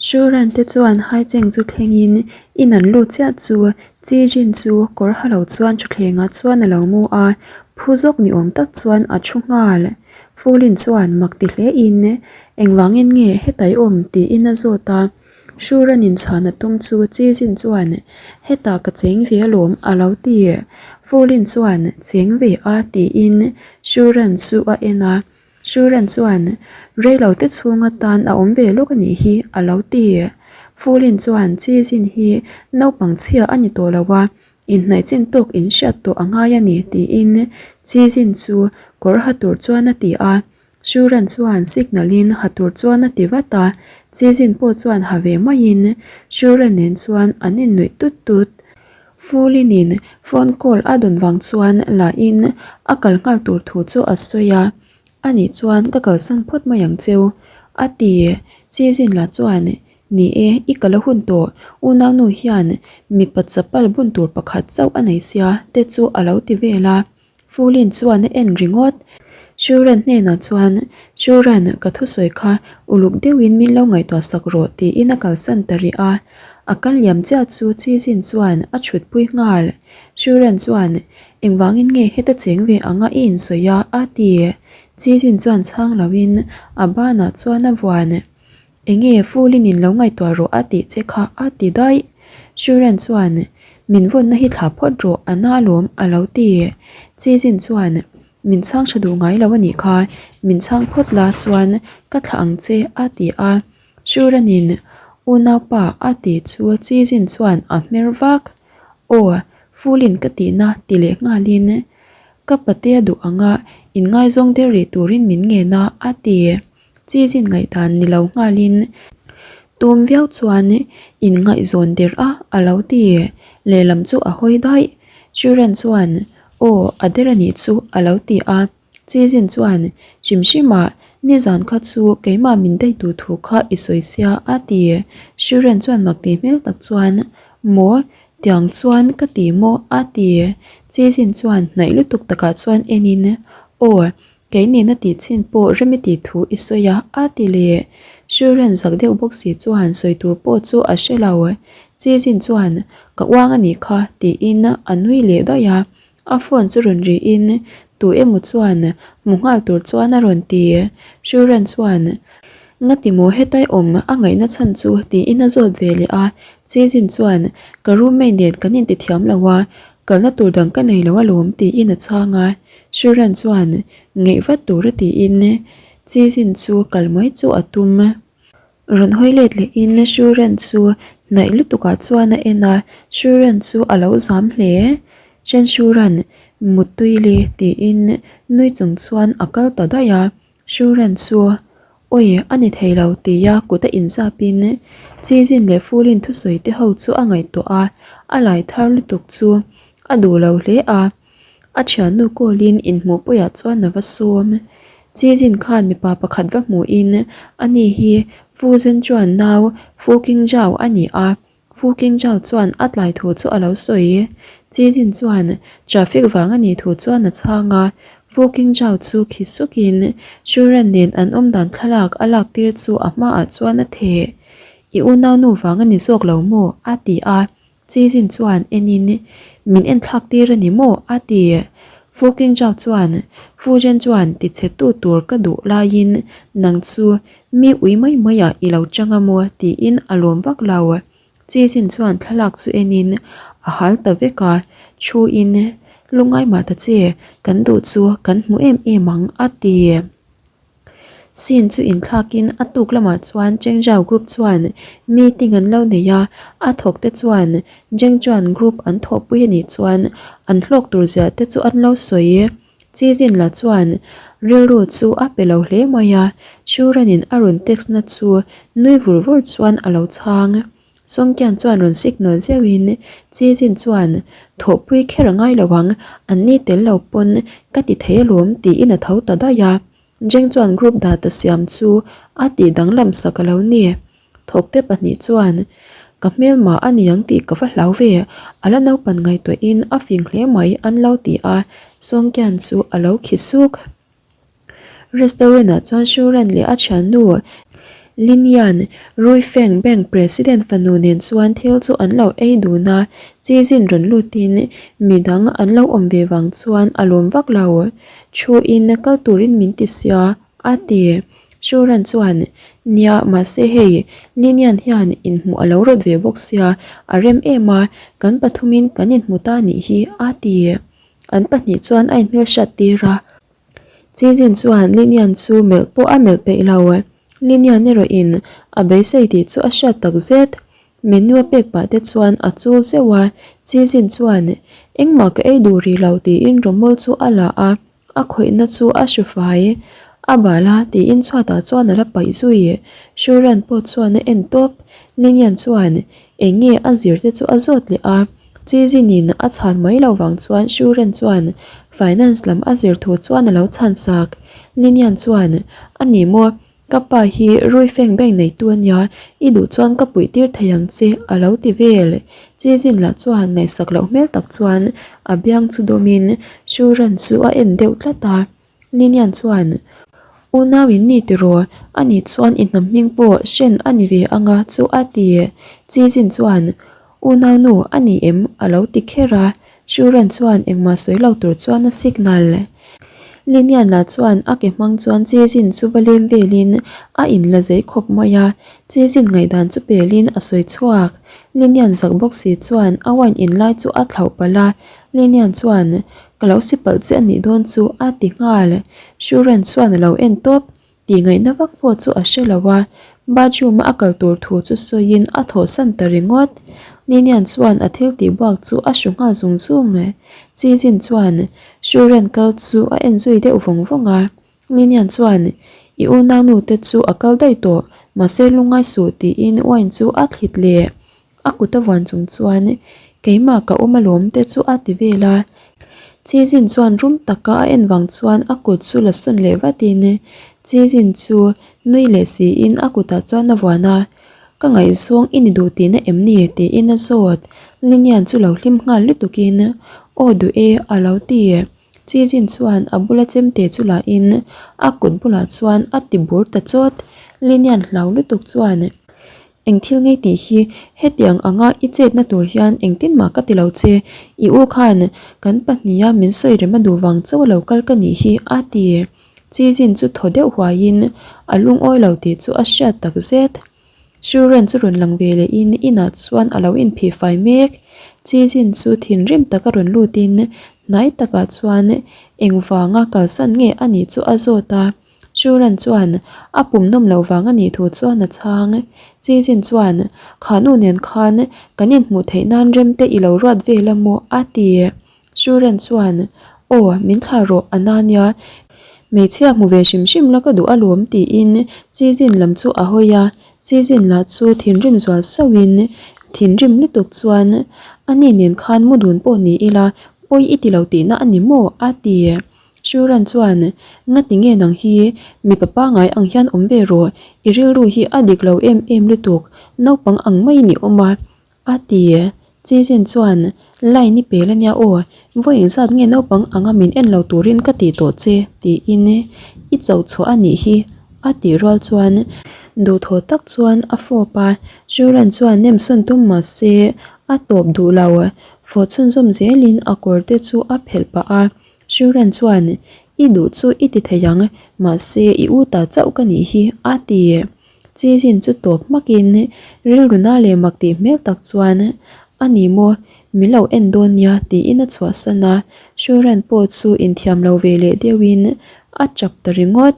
Shuran te chuan Haicheng chu thlengin in an lut chiah chu Chi Jin chu kawr ha lo chuan thutthlengah chuan a lo mu a, phu zawk ni awm tak chuan a thu nghal. Fulin chuan mak ti hle in engvangin nge hetai awm tiin a zawt a. Shuran in chhan a tum chu Chi Jin chuan hetah ka cheng ve alawm a lo ti. Fulin chuan cheng ve a tiin Shuran chu a en a. Shuran chuan reilo te chhung atan a awm ve lawk a nih hi a lo ti. Fulin chuan Chi Jin hi naupang chhia a ni tawh lo a, inhnaih chin tawk in hriat tawh a ngai a ni tiin Chi Jin chu kawr ha tur chuan a ti a. Shuran chuan signal in ha tur chuan a ti vat a, Chi Jin pawh chuan ha ve maiin Shuran nen chuan an innuih tut tut. Fulin in phone call a dawn vang chuan la in a kal nghal tur thu chu a sawi a, anih chuan ka kalsan phawt mai ang cheu a ti. Chi Jin lah chuan Ni e, i kal a hun tawh, unaunu hian mipa chapal bun tur pakhat chauh a nei sia te chu a lo ti vel a. Fulin chuan a en ringawt. Shuran hnenah chuan, Shuran, ka thusawi kha uluk deuhin min lo ngaihtuah sak rawh tiin a kalsan ta rih a. A kal liam chiah chu Chizin chuan a chhutpui nghal. Shuran chuan, Engvangin nge heta cheng ve anga i insawi a? a ti. Chizin chuan chhang loin a banah chuan a vuan. Enge Fulin in lo ngaihtuah rawh a tih che kha a ti daih. Shuran chuan, Min vawnna hi thlah phawt rawh a na alawm a lo ti. Chizin chuan, Min chhang tha duh ngai lo a nih kha, min chhang phawt la chuan ka thlah ang che a ti a. Shuran-in, Unaupa a ti chu Chizin chuan a hmer vak. Aw, Fulin ka tihna ti leh nghalin, Ka patea duh anga inngaizawng der rih turin min ngen a a ti. Chizin ngaihdan ni lo nghalin tum viau chuan in ngaihzawn der a a lo ti. Lehlam chu a hawi daih. Children chuan aw a der a nih chu a lo ti a. Chizin chuan hrim hrimah nizan kha chu keimah min daih duh thu kha i sawi sia a ti. Children chuan mak tih hmel tak chuan maw tiang chuan ka ti maw a ti. Chizin chuan hnaih lutuk takah chuan enin aw Kei nena tih chhin pawh remi tih thu i sawi a, a ti leh. Shuren zak deuh bawk si chuan sawi tur pawh chu a hre lo. Chizin chuan, Ka uang a nih kha, tiin a nui leh daih a. A phone chu rawn rihin tu emaw chuan hmu nghal tur chuan a rawn ti. Shuren chuan, Ngati maw hetai awm a ngaihna chhan chu? tiin a zawt ve leh a. Chizin chuan, Ka roommate nen kan intithiam lo a, kalna tur dang ka nei lo alawm, tiin a chhang a. Shuran chuan ngeih vat tur a tiin Chizin chu kal mai chu a tum. Rawn hawi let lehin Shuran chu hnaih lutukah chuan a en a, Shuran chu a lo zam hle. Chen Shuran, Muttui le tiin nui chung chuan a kal ta daih a. Shuran chu, Awi, a ni thei lo tia kut a inzapin Chizin leh Fulin thusawi te ho chu a ngaihtuah a, a lai thar lutuk chu a duh lo hle a. A thiannu kawlin inhmuhpuiah chuan a va sawm. Chizin khan mipa pakhat va hmuhin ani hi Fu Zhenchuan nau Fu Qingzhao a ni a, Fu Qingzhao chuan a tlai thu chu a lo sawi. Chizin chuan traffic vang a nih thu chuan a chhang a, Fu Qingzhao chu khi sukin Shuren nen an awmdan thlalak a lak tir chu a hmaah chuan a theh. I unaunu vang a ni zawk lo maw? a ti a. Chizin chuan enin, Min en thlak tir a ni maw? a ti. Fu Qingzhao chuan, Fu Zhen chuan tichhe tu tur ka duh laiin nang chu mi ui mai maiah i lo chang a maw? tiin a lawm vak lo. Chizin chuan thlalak chu enin a hal ta vek a, thuin, Lungngai mah ta che, kan duh chu kan hmu em em ang, a ti. Scene chu inthlakin a tuk lamah chuan Chengzhao group chuan meeting an lo nei a, a thawk te chuan Zhengchuan group an thawhpui a nih chuan an hlawk tur zia te chu an lo sawi. Chizin la chuan rilru chu a pe lo hle mai a, Shuran-in a rawn text na chu nui vur vur chuan a lo chhang. Sawngkian chuan rawn signal zeuhin Chizin chuan thawhpui kher a ngai lo ang, an ni tel lo pawn ka ti thei alawm tiin a tho ta daih a. Jeng chuan group data siam chu a tih danglam sak a lo ni. Thawkte pahnih chuan ka hmelma a ni ang tih ka va hlau ve, a la naupan ngaihtuahin a fing hle mai an lo ti a, Sawngkian chu a lo khi suk. Restaurant ah chuan Shuran leh a thiannu Lin Yan, Ruifeng Bank President fanu nen chuan thil chu an lo ei dun a, Chi Jin rawn lutin midang an lo awm ve vang chuan a lawm vak lo. Thu in kal turin min ti sia, a ti. Shuran chuan, Nia, mahse hei, Lin Yan hian inhmuh a lo rawt ve bawk sia, a rem em a, kan pathumin kan inhmu ta nih hi, a ti. An pahnih chuan a inhmelhriat tir a. Chizin chuan Linian chu melh pawh a melh peih lo. Linian erawhin a beisei tih chu a hriat tak zet. Menu a pek pah te chuan a chul zeuh a, Chizin chuan engmah ka ei duh rih lo tiin rawmawl chu a la a, a khawihna chu a hru fai. A bal a tiin chhuatah chuan a la paih zui. Shuran pawh chuan a en tawp. Linian chuan eng nge a zir te chu a zawt leh a. Chizinin a chhan mai lo vang chuan Shuren chuan finance lam a zir thu chuan a lo chhan sak. Linian chuan, A ni maw, ka pa hi Ruifeng bank neitu a nia, i duh chuan ka puih tir thei ang che, a lo ti vel. Chizin lah chuan ngaihsak loh hmel tak chuan a biang chu dawmin Shuren chu a en deuh tlat a. Linian chuan, Unau in ni tiraw, ani chuan i hnam hming pawh hren a ni ve anga chu a ti. Chizin chuan, Unau nu a ni em? a lo ti kher a, Shuran chuan engmah sawi lo tur chuan a signal. Linian lah chuan a ke hmang chuan Chizin chu va lem velin a inla zei khawp mai a, Chizin ngaihdan chu pelin a sawi chhuak. Linian zak bawk si chuan a wine inlai chu a thlauh palh a, Linian chuan, Ka lo si palh che a nih dawn chu a ti nghal. Shuren chuan a lo en tawp. Tih ngaihna vak pawh chu a hre lo a, bathroom a a kal tur thu chu sawiin a thawhsan ta ringawt. Ninian chuan a thil tih buak chu a hru nghal zung zung. Chizin chuan Shuren kal chu a en zui deuh vawng vawng a. Ninian chuan I unau te chu a kal daih tawh, mahse lungngai suh tiin wine chu a thlit leh. A kut a vuan chung chuan keimah ka awm alawm te chu a ti vel a. Chizin chuan rum taka a en vang chuan a kut chu la sawn leh vatin Chizin chu nui leh siin a kutah chuan a vuan a, Ka ngaihzawng i ni duh tihna em ni? tiin a zawt. Linian chu lo hlim nghal lutukin Aw duh e a lo ti. Chizin chuan a bula chemte chu lahin a kut bulah chuan a ti bur ta chawt. Linian hlau lutuk chuan Eng thil ngei tih hi hetiang anga i chetna tur hian engtin mah ka ti lo che, i u khan kan pahniha min sawi rem a duh vang chauh a lo kal ka nih hi a ti. Chizin chu thaw deuh huaiin a lungawi lo tih chu a hriat tak zet. Shuren chu rawn lang ve lehin inah chuan a lo inphih fai mek. Chizin chu thinrim taka rawn lutin hnai takah chuan engvanga kalsan nge a nih chu a zawt a. Shuran chuan a pum nawm loh vang a nih thu chuan a chhang. Chizin chuan, Kha nu nen khan kan inhmuh theih nan rem te i lo ruat vel a maw? a ti. Shuran chuan, Aw, min thlah rawh a na nia. Hmeichhia hmu ve hrim hrim la ka duh alawm tiin Chizin lam chu a hawi a. Chizin lah chu thinrim zual sauhin thinrim lutuk chuan, Ani nen khan mu dun pawh ni ila pawi i ti lo tihna a ni maw? a ti. Shuran chuan, Ngati nge nang hi mipa pangai ang hian awm ve rawh, i rilru hi a dik lo em em lutuk, naupang ang maiin i awm a, a ti. Chizin chuan, Line i pel ania aw, vawi engzat nge naupang anga min en lo turin ka tih tawh che, tiin i cho chhuah a nih hi, a tih rual chuan duhthawh tak chuan a fawp a. Shuran chuan nemsawn tum mah se a tawp duh lo, fawh chhunzawm zelin a kawr te chu a phelh pah a. Shuran chuan, I duh chu i ti thei ang, mahse i u ta chauh ka nih hi, a ti. Chizin chu tawp hmakin rilru na leh mak tih hmel tak chuan, A ni maw, min lo en dawn nia, tiin a chhuahsan a. Shuran pawh chu inthiam lo ve leh deuhin a tap ta ringawt.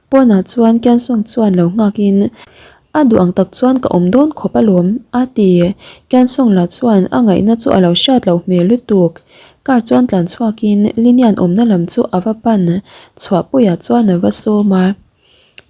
Pawnah chuan Kiansong chuan lo nghakin, A duh ang tak chuan ka awm dawn khawp alawm, a ti. Kiansong lah chuan a ngaihna chu a lo hriat loh hmel lutuk. Car chuan tlan chhuakin Linian awmna lam chu a va pan, chhuahpuiah chuan a va sawm a.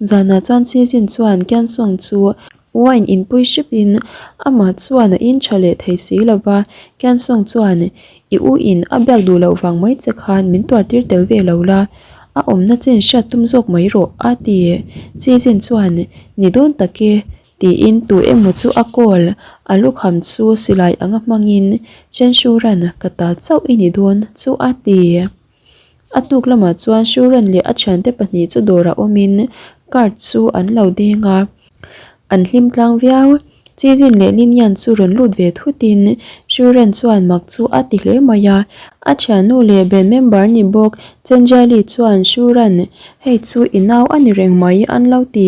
Zanah chuan Chizin chuan Kiansong chu wine inpui hrepin amah chuan a in tha leh thei si lova, Kiansong chuan, I u in a biak duh loh vang mai che khan min tuar tir tel ve lo la, a awmna chen hriat tum zawk mai rawh, a ti. Chizin chuan, Ni dawn tak e, tiin tu emaw chu a call, a lukham chu silai anga hmangin Chenshuran ka ta chauh i ni dawn chu a ti. A tuk lamah chuan Shuran leh a thiante pahnih chu dawrah awmin card chu an lo deng a. An hlim tlang viau. Chizin leh Linian chu rawn lut ve thutin Shuren chuan mak chu a ti hle mai a. A thiannu leh band member ni bawk Chenjiali chuan Shuran, hei chu i nau a ni reng mai an lo ti.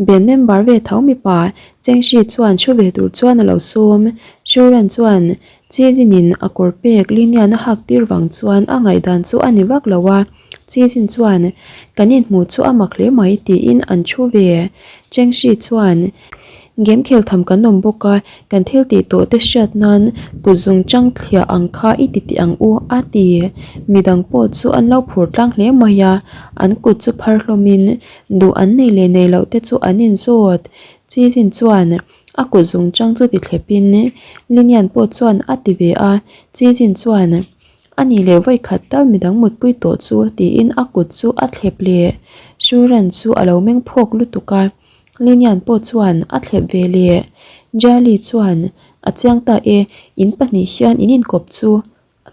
Band member ve tho mipa Chengshi chuan thu ve tur chuan a lo sawm. Shuran chuan Chizinin a kawr pek Linian a hak tir vang chuan a ngaihdan chu a ni vak lo a. Chizin chuan, Kan inhmuh chu a mak hle mai tiin an thu ve. Chengshi chuan, Game khel tham kan awm bawk a, kan thil tih tawh te hriat nan kut zung chang thliah ang kha i ti teh ang u a ti. Midang pawh chu an lo phur tlang hle mai a, an kut chu phar hlawmin duh an nei leh nei loh te chu an inzawt. Chizin chuan, A kut zung chang chu ti thlepin Linian pawh chuan a ti ve a, Chizin chuan, A nih leh vawi khat tal midang mutpui tawh chu tiin a kut chu a thlep leh. Shuran chu a lo meng phawk lutuk a, Linian pawh chuan a thlep ve leh. Jali chuan, A chiang ta e, in pahnih hian in inkawp chu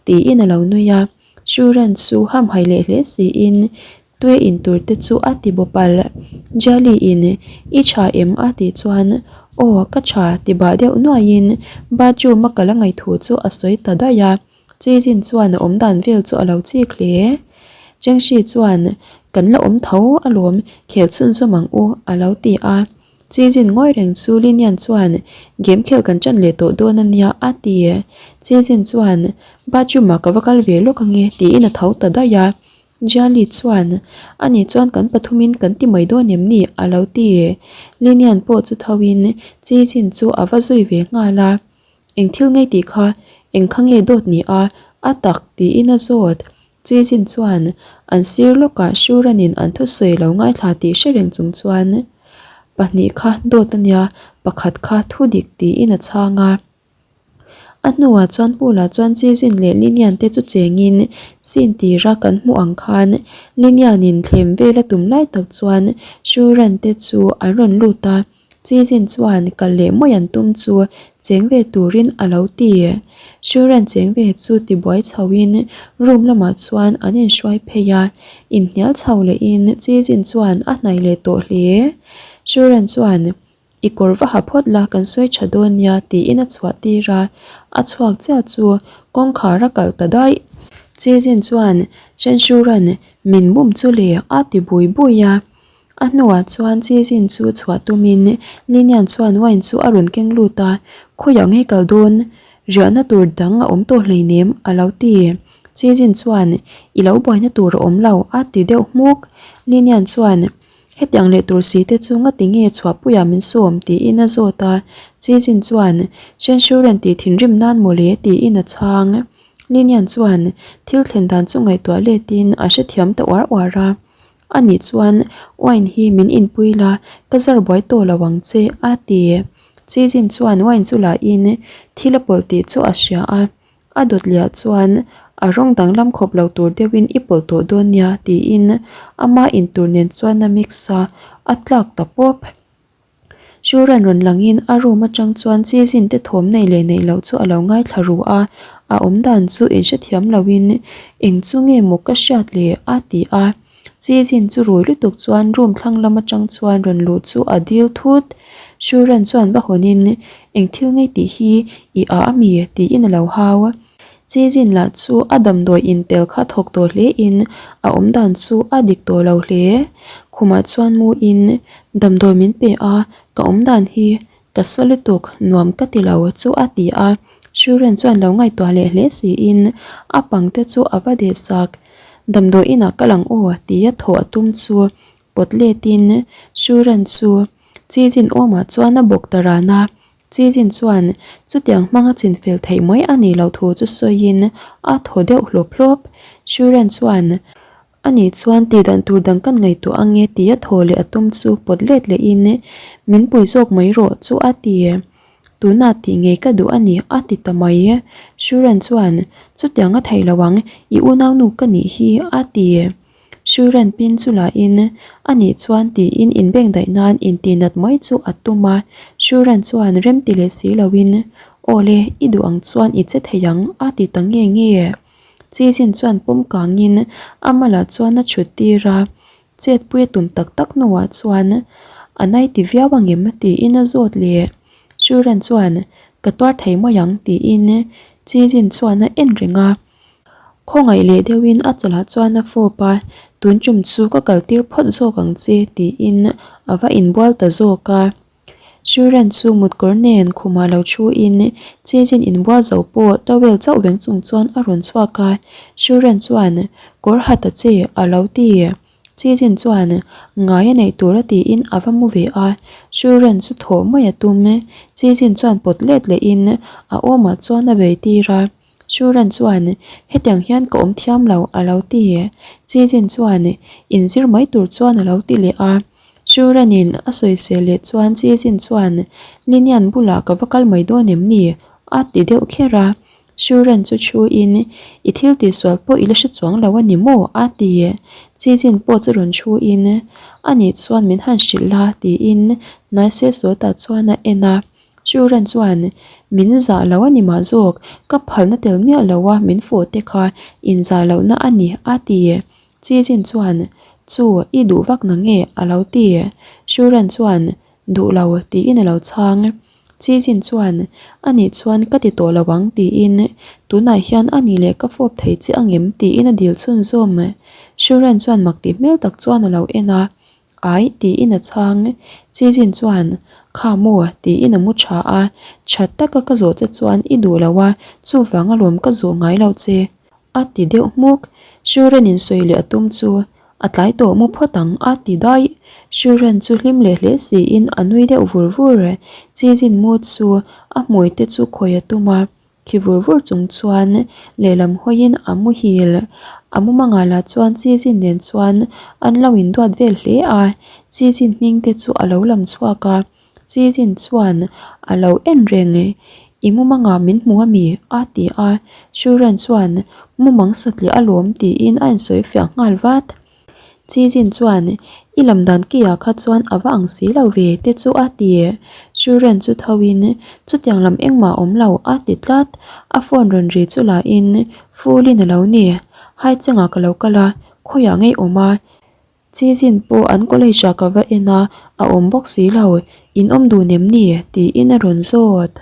tiin a lo nui a. Shuran chu hamhai leh hle siin Tui in tur te chu a ti bawp al. Jali in i tha em a tih chuan aw ka tha ti bah deuh nuaiin bathroom a kal a ngaih thu chu a sawi ta daih a. Chizin chuan a awm dan vel chu a lo chik hle. Chengshi chuan kan la awm tho alawm khel chhunzawm ang u a lo ti a. Chizin ngawi reng chu Linian chuan game khel kan ṭan leh tawh dawn a nia a ti. Chizin chuan bathroom ah ka va kal ve lawk ange tiin a tho ta daih a. Jali chuan, Ani chuan kan pathumin kan ti mai dawn em ni? a lo ti. Linian pawh chu thoin Chizin chu a va zui ve nghal a. Eng thil ngei tih kha eng kha nge dawt ni a, a tak tiin a zawt. Chizin chuan an sir lawkah Shuranin an thusawi lo ngaithla tih hre reng chung chuan, Pahnih kha dawt a nia, pakhat kha thu dik tiin a chhang a. A hnuah chuan Pula chuan Chizin leh Linian te chu chengin scene tira kan hmuh ang khan Linianin thlem vel a tum lai tak chuan Shuran te chu an rawn lut a, Chizin chuan kal leh mawi an tum chu cheng ve turin a lo ti. Shuran cheng ve chu tibuai chhoin room lamah chuan an inhruai phei a, inhnial chho lehin Chizin chuan a hnaih leh tawh hle. Shuran chuan I kawr va ha phawt la kan sawi tha dawn nia tiin a chhuah tir a, a chhuak chiah chu kawngkhar a kalh ta daih. Chizin chuan Shenshura'n min bum chu le a ti bui bui a, a hnuah chuan Chizin chu chhuah tumin Linian chuan wine chu a rawn keng lut a, khawiah nge kal dawn? Riahna tur dang a awm tawh hleinem a lo ti. Chizin chuan I lo buaina tur a awm lo a ti deuh hmuk. Linian chuan Hetiang leh tur si te chu ngati nge chhuahpuiah min sawm tiin a zawt a, Chizin chuan Shenshurent tih thinrim nan mawle tiin a chhang. Linian chuan thil thlen dan chu ngaihtuah letin a hrethiam ta uar uar a, Anih chuan wine hi min inpui la, ka zar buai tawh lo ang che a ti. Chizin chuan wine chu lahin thil a pawlh tih chu a hria a. A dawt liah chuan a rawng danglam khawp lo tur deuhin i pawlh tawh dawn nia tiin ama intur nen chuan a mix a, a tlak ta pawp. Shuran rawn langin a room atang chuan Chizin te thawm nei leh neih loh chu a lo ngaithla ru a, a awmdan chu inhrethiam loin eng chu nge maw ka hriat le a ti a. Chizin chu rui lutuk chuan room thlang lam atang chuan rawn luh chu a dil thut. Shuran chuan va hawnin, Eng thil ngei tih hi i a ami? tiin a lo hau. Chizin lah chu a damdawi intel kha thawk tawh hlein a awmdan chu a dik tawh lo hle. Khumah chuan muin, Damdawi min pe a, ka awmdan hi Ka sa lutuk, nuam ka ti lo chu a ti a, Shuren chuan lo ngaihtuah leh hle siin a pang te chu a va deh sak. Damdawi inah kal ang aw tia thawh a tum chu pawt letin Shuren chu Chizin awmah chuan a bawk ta ran a, Chizin chuan chutiang hmanga chinfel theih mai a nih loh thu chu sawiin a thaw deuh hlawp hlawp. Shuren chuan Ani chuan tih dan tur dang kan ngaihtuah ange tia thaw leh a tum chu pawt let lehin min pui zawk mai rawh chu a ti. Tunah tih ngei ka duh a ni a ti ta mai. Shuran chuan chutiang a theih lo ang, i unaunu ka nih hi a ti. Shuran pin chu lahin ani chuan tiin inbeng daih nan intihnat mai chu a tum a. Shuran chuan rem ti leh si loin Awle, i duh ang chuan i che thei ang a ti ta nge nge. Chizin chuan pawm kangin a malah chuan a chhut tir a, chetpui a tum tak tak hnuah chuan A nai ti viau angem? tiin a zawt leh. Shuren chuan, Ka tuar thei mai ang tiin Chi Jin chuan a en reng a. Khawngaih leh deuhin a chalah chuan a fawp a, Tun tum chu ka kal tir phawt zawk ang che tiin a va inbual ta zawk a. Shuren chu mutkawr nen khumah lo thuin Chi Jin inbual zo pawh towel chauh veng chung chuan a rawn chhuak a. Shuren chuan, Kawr ha ta che a lo ti. Chijin chuan ngai a neih tur a tiin a va mu ve a, Shuren chu thawh mai a tum. Chijin chuan pawt let lehin a awmah chuan a bei tir a, Shuren chuan hetiang hian ka awm thiam lo a lo ti. Chijin chuan inzir mai tur chuan a lo ti leh a, Shurenin a sawisel leh chuan Chijin chuan Linian bulah ka va kal mai dawn em ni? a ti deuh kher a. Shuren chu thu in, I thil tihsual pawh i la hre chuang lo a ni maw? a ti. Chijin pawh chu rawn thu in, A nih chuan min han hrilh la tiin Naise Sawta chuan a en a. Shuren chuan, Min zah lo a ni mah zawk, ka phalna tel miah lo a min fawh te kha inzah lohna a ni a ti. Chijin chuan, Chu, i duh vak na nge? a lo ti. Shuren chuan, Duh lo tiin a lo chhang. Chijin chuan, A nih chuan ka ti tawh lo ang tiin, tunah hian a nih leh ka fawp thei che angem tiin a dil chhunzawm. Shuren chuan mak tih hmel tak chuan a lo en a, Ai tiin a chhang. Chijin chuan, Kha maw tiin a mu tha a, Tha taka ka zawh che chuan i duh lo a, chuvang alawm ka zawh ngai lo che. A ti deuh hmuk. Shuren in sawi leh a tum chu a tlai tawh mu phawt ang a ti daih. Shuren chu hlim leh hle siin a nui deuh vur vur. Chijin mu chu a hmui te chu khawi a tum a, khi vur vur chung chuan lehlam hawiin a muhil. A mumangah lah chuan Chijin nen chuan an lo induat vel hle a, Chijin hming te chu a lo lam chhuak a. Chijin chuan a lo en reng e, I mumangah min hmu a mi? a ti a, Shuren chuan mumang satliah alawm tiin a insawi fiah nghal vat. Chijin chuan I lam dan ki ah kha chuan a va ang si lo ve te chu a ti. Shuren chu tho in chutiang lam engmah a awm lo a ti tlat. A phone rawn ri chu la in full in a lo ni. Haichengah ka lo kal a, khawiah ngei awm a? Chizin pawh an college ah ka va en a, a awm bawk si lo, in awm dun em ni? tiin a rawn zawt.